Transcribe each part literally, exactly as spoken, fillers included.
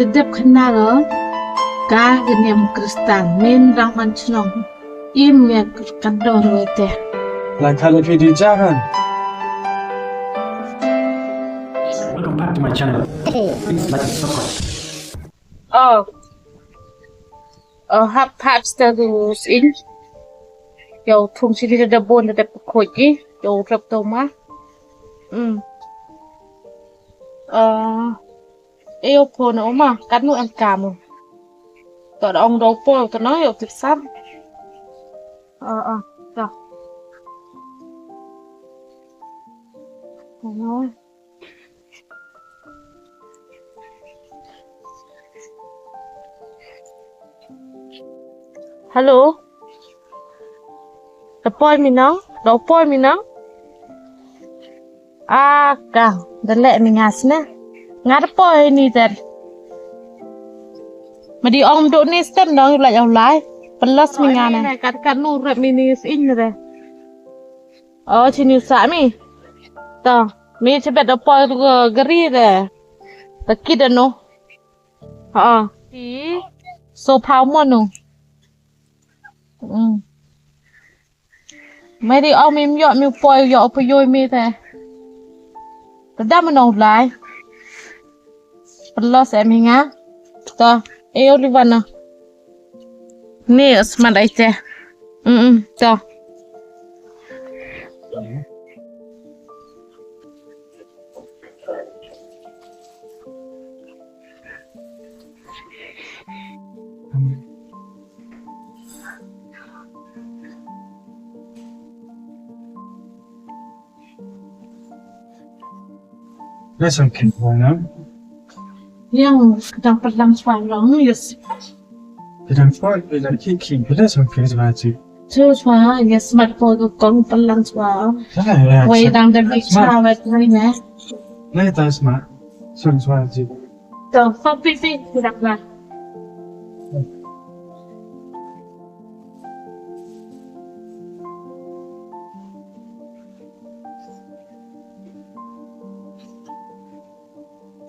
Te dep khana lo, ka ka niam Kristan, min rang man chnong. Im ya ka dor wa te. La kha le phi di ja kan. Welcome back to my channel. Please like and subscribe. Oh. Oh, hap, hap, sta du sin. Yow thung sini da bon da dep khoi ki. Yow rap to ma. Hmm. Oh. E o phone o ma, kat nu em kamu. To da ong do pol to na, yow tip sam. Ah, ah, to. Hello. Hello. Da poi mi nang, da poi mi nang. Ah, ka, da leh mi nga sne. Nga da poi ni ter. Ma di ong do ni stem dong lai au lai. Pelas mi nga ne. Kat kat nu rep mi ni sin re. Oh, chini sa mi. To, mi chebet da poi tu gari re. Ta kit ano. Ha. Ti. So pau mo no. Mm. Meri au mi yoh mi poi yoh poi yoh mi te. Tada mo no lai. Pelos em hinga. To, e o li wana. Ni smat ai te. Mm, mm, to. Yes, I'm Ken Wong. Yang kadang perlang suai long, yes. Kadang suai, kadang kiki, kadang suai, kadang suai. Suai, yes, mat po tu kong perlang suai. Ya, ya. Wei dang da bik cha wet ni ne. Ni ta sma. Suai, suai ji. To, kopi pi, kadang lah.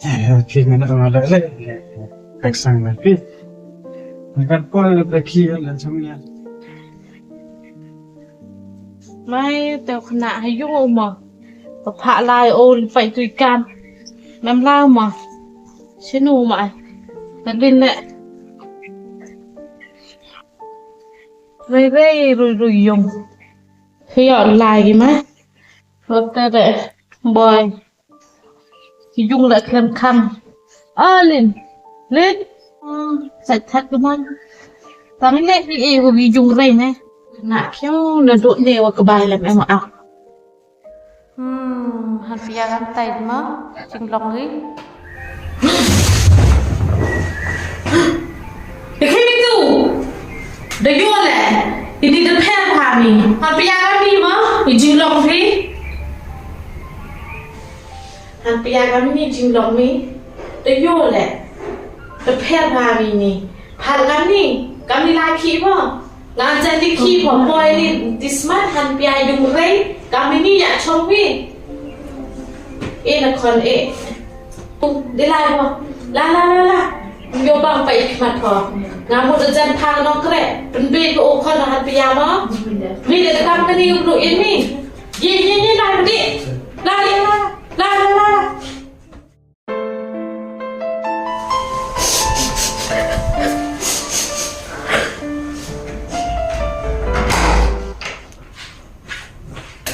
Eh, phi ngana ngala le. Pek sang le phi. Ngan poi le phi le chong ya. Mai te khana ha yung u ma. Pa pha lai o le pai tui kan. Mem la ma. Sinu ma. Kan din le. Rei rei rui rui yung. Hiya lai ki ma. Hotel de. Boy. Ki yung la klem kham. A Lin. Lin. Hmm, sa thak ka man. Tang ne hi e wa ki yung rei ne. Na kyo na do ne wa ka bai lem em a. Hmm, han pia kan tai ma, jinglong ri. Te khimi tu. Da yoh le. Ini da pher pha mi. Han pia kan ni ma, i jinglong ri. Han pia kan ni jinglong mi. Da yoh le. Da pher pha mi ni. Phal kan ni. Kan ni la ki ma. Nga jan di ki poi ni di smat han pia yung rei, kami ni ya chong wi. E na khon e. Di la mo. La, la, la, la. Yo bang pa ik mat ho. Nga mo da jan pha nong kre. Pynbe ko o khon han pia mo. Mi da kam kani u bru in mi. Ye, ye, ye, la di. La, la, la, la. La, la, la, la.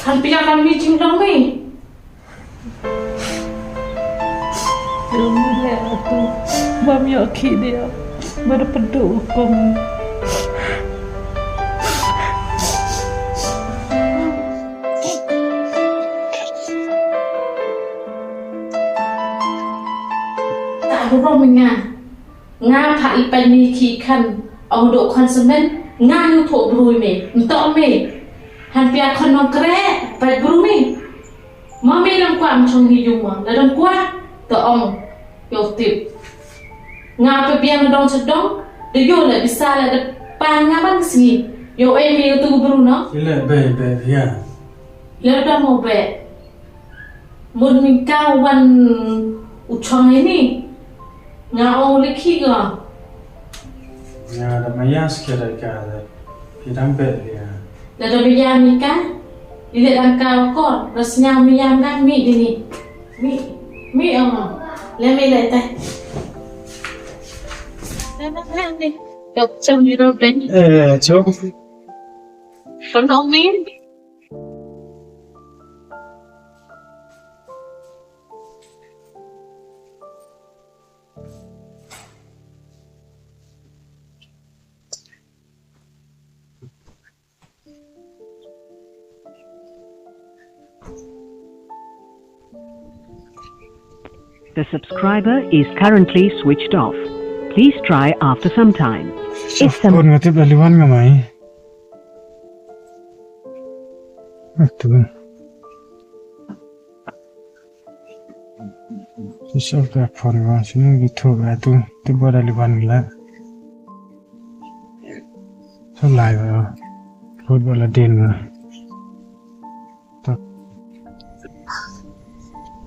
Han pia kan mi jinglong mi. Ilmu le aku. Bam yo ki dia. Berpedu hukum. Ta burom nga. Nga pha i pai mi ki khan, ong do khon semen, nga nyu tho brui me, nto me. Han pia khon nong kre, pai bru me. Ma me dang kwah, m chong hi yung ma, la dang kwah, to ong, yo tip. Nga pa biang dong chadong, de yo le bisa le de pa nga ban sngi, yo e me yo tu bru no. Ile be, be, ya. Le da mo be. Mun mi ka wan u chong ini. Nga ong likhi ko. Nga da maya skeda ka da. Phi dang be ya. Da da maya ni ka. Ile dang ka ko. Da snya maya ngan mi di ni. Mi, mi ong. Le mi le te. Dok chang ni ro ben. Eh, chok. Kon ong mi. The subscriber is currently switched off. Please try after some time. If some- Kon nga tip la liwan nga mai. Atu. Sisok ka phone wa, sini gitu ka tu, tu bora liwan la. So lai wa, food bora din wa. Tak.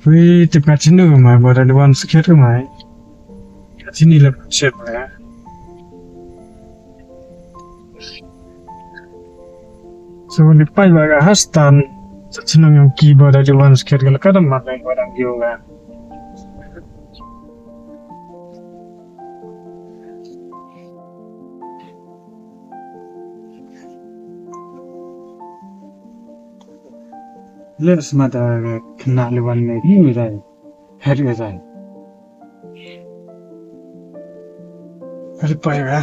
Wi, te pat sini wa mai, bora liwan sikit wa mai. Sini la chet wa. So, ni pai wa ka hastan, sa chinong yong ki bora liwan sikit ka la ka dam mat wa dang yoga. Let's mata kena liwan ne, ni dai. Her ya dai. Her pai wa.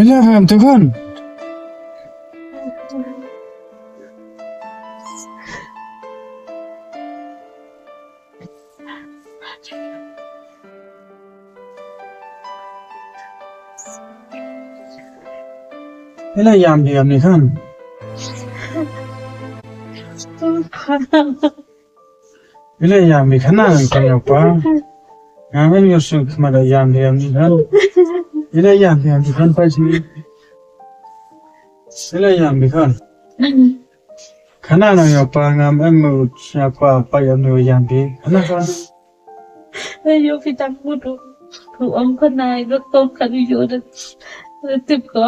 Ila ham tu kan. Ila yam di yam ni kan. Ila yam di kan na kan ya pa. Ngam em yoh suk ma da yam di yam ni kan. Ila yam di yam ni kan pa si. Ila yam di kan. Khana nang yoh pa ngam em u cha pa pa yam nu yam di. Khana ka. Yoh phi tang mut u. Ku ong khana i dok tong khana yoh da. Tip ko.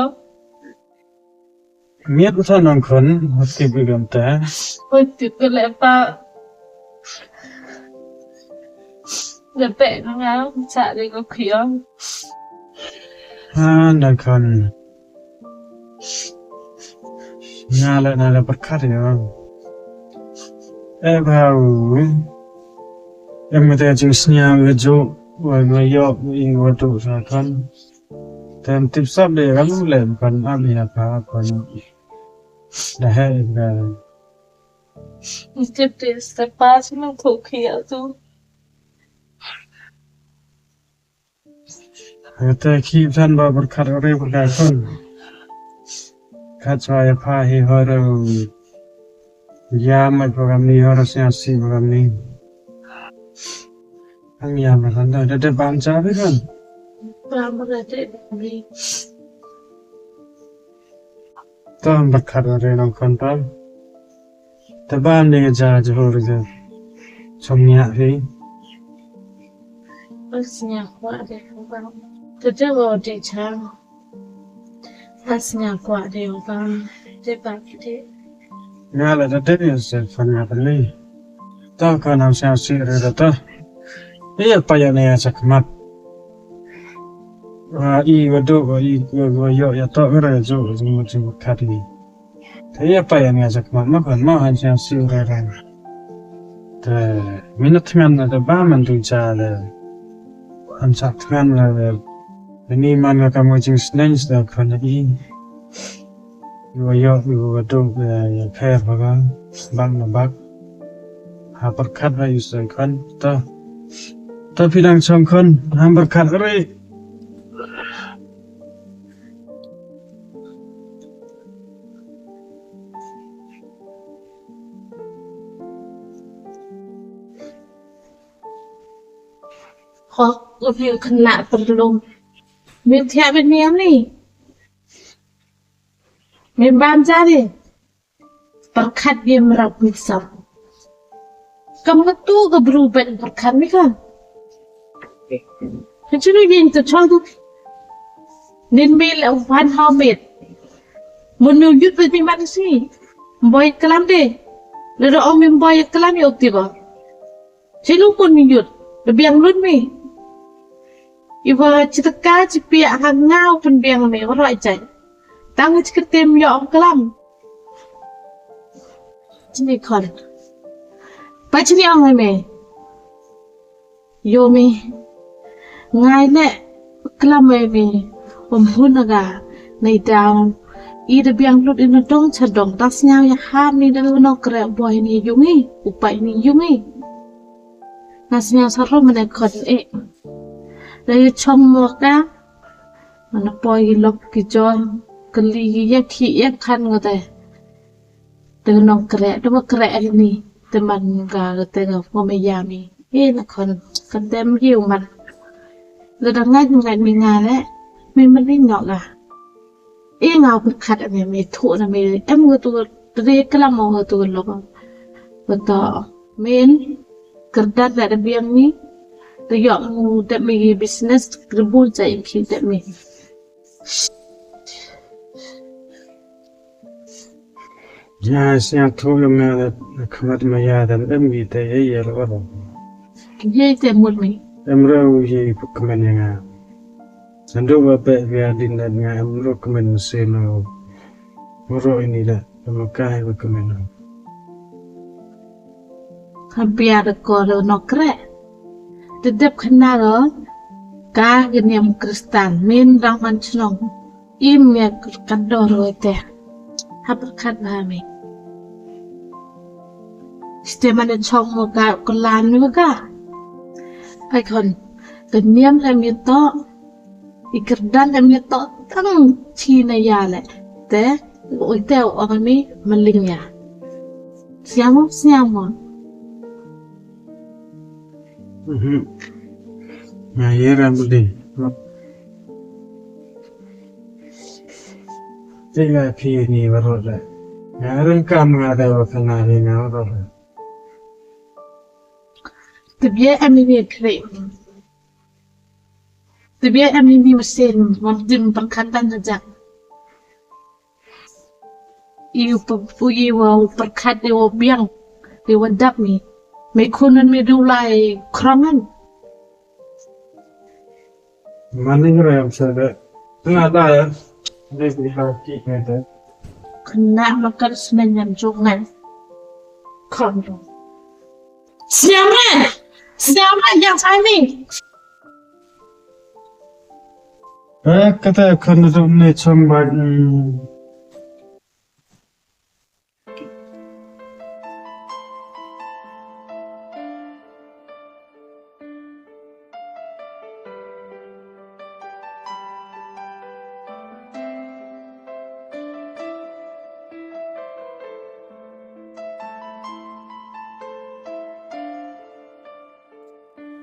Miat u tha nang khon, hot tip i gam ta. Hot tip ko le pa. Le pe nang ngam cha le ko khiom. Ha, nang khon. Nga le, nga le pyrkhat ya. Eh, bha u. Em te jingsñiaw wa ju, wa nga yoh, i wa du sa kan. Tem tip sap de kan le kan am ya pa kan. Da he ka. Tip te step pas nang ko khia tu. Te ki than ba pyrkhat re pyrkhat khon. Khat chwa ya pha hi hor ya ma program ni hor sia si program ni. Ang ya ma kan da da ban cha bi kan. Ba ma da de ni. Tang pyrkhat re nong khon tang. Te ban ni ja jhur ja. Chong nya hi. Pas nya kwa de bang. Te te wo de cha. Pas nya kwa de bang. Te ba de. Nga la te te se fan nga ni. Ta ka nam sa si re ta. Iya pa ya ne ya sa khmat. Wa i wa du wa i wa yoh ya to re ju ju mu ju khat ni. Te ya pa ya ne ya sa khmat ma kan ma han sa si re re. Te minit thngan na te ba man tu cha le. Han sa thngan le. Ni man ka mo jing sneng da kan i. Iwa yoh, iwa duk, eh, ya pher baka, bang na bak. Ha pyrkhat wa yu sa khon, ta. Ta phi dang chong khon, ha pyrkhat re. U ni u khynnah pyrlum. Me thiah bad me am ni. Me bam ja de. Pyrkhat ye mrap me sam. Kam katu ka bru ban pyrkhat me ka. Ka chunu yin tu chong tu. Nin me la u phan ha met. Mun u yut bad me man si. Boy klam de. Lada ong me boy klam ye u ti ba. Chinu pun mi yut, da biang lut mi. Iwa chitaka chipiah ha nga u pynbiang mi, waroh i jait. Tang chikatem yoh ong klam. Chini khon. Pa chini ong mi. Yo mi. Ngai le klam mi mi. Wam hun aga. Nei daw. I da biang lut i na dong cha dong. Da sñiaw ya ham ni da u nongkreh boy ni yung i. U pai ni yung i. Nga sñiaw sarom ne khon e. Da yu chong mo ka. Mana poi ki lok ki jor. Kali ki yak ki yak khan nga te. Te nongkreh, te wa kreh ni. Te man nga te nga wa me ya mi. E na khon, kan dem yu man. Lada ngait ngait mi nga le. Mi man ni nok la. E nga pyrkhat ane me thu na me em nga tu re klam mo nga tu lok. Nga to men kyrdan da da biang ni. Te yoh mu dep mi business krebul cha im khi dep mi. Ya, siang thu ya me da khmat ma ya da em mi te ye ye lo ro. Ye te mut mi. Em ro ye kmen ya nga. Ando ba pe ya din da nga em ro kmen se no. Ro ini da em kai ba kmen. Ka bia da ko ro nongkreh. Te dep khana ro ka gniam Kristan min rang man chnong. Im ya ka dor ro te. Ha pyrkhat ba mi. Ste man chong mo ka ko lan mi ka. Ai khon. Ka niam le mi to. I kyrdan le mi to tang chi na ya le. Te, oi te o mi maling ya. Siamo, siamo. Mhm. Nga ye ram di. Te nga phi ni waroh le. Nga ren kam nga da wa khana ni nga waroh le. Te bia em ni kre. Te bia em ni masin, mam dim pyrkhat dan ja. Iu pu, iu wa pyrkhat iu wa biang, iu wa dap mi. Me khun mi du lai krongan. Mani ngrem sa de. Nga da ya. Dei di ha ki me de. Kena makan semen yang jongan. Kondom. Siapa? Siapa yang signing? Eh, kata kena tu ni chong ba. Hmm.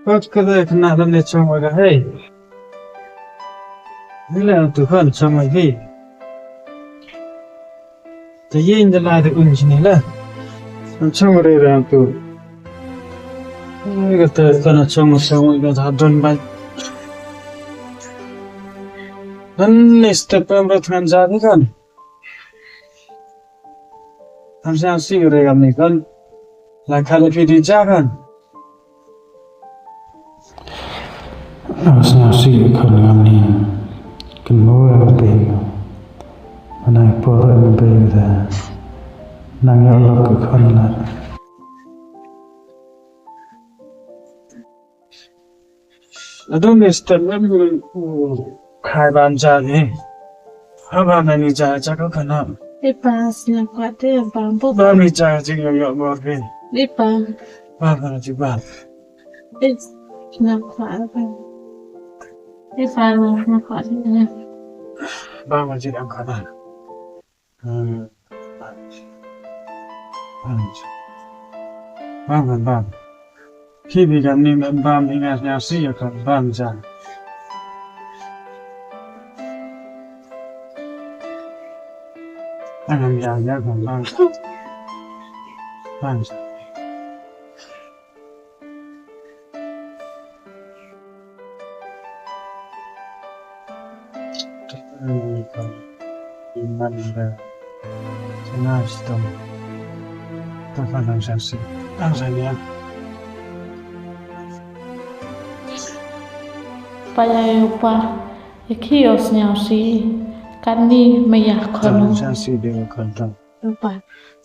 Kot kede kena lane chong wa ka hei. Ni le tu kan chong wa hei. Te yin de la de un chini la. An chong re ran tu. Ni ka te kan chong chong ka ta don ban. Nan ni step em ro than ja ni kan. Am sa si re kan ni kan. La kha le phi di ja kan. Am sa si kan ngam ni. Kan mo ya te. Mana por em be da. Nang ya lok ka kan la. Ado mister, em, khai ban ja ni. Ha ban ni ja, ja ko kana. Ipa, sila kwate, bambu. Ba mi ja, jing yo yo bor ni. Ipa. Ba ba ji ba. Is, sila kwate. Ipa, sila kwate. Ba ma ji ang kana. Hmm. Ba ma ba. Ki bi kam ni me bam hi nga sñiaw si ya kam bam ja. Anam ya ya kam bam. Bam ja. Pa ya u pa, ya ki o sñiaw si, katni maya khon. Sñiaw si de khon. Toh pa,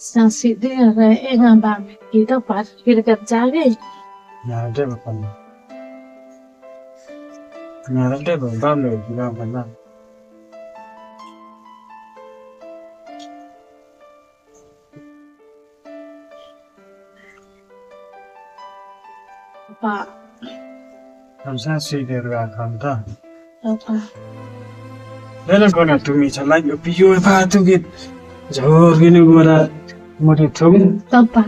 sñiaw si de re e nga bam ki toh pa, ki le kap ja le. Nga de ba pan. Nga de ba bam le ki bam pan na. Pa. Kam sa si de ra kam ta. Toh pa. Dela kona tumi chalai yo piyo pa tu git. Jor gini gora. Mudi thum. Toh pa.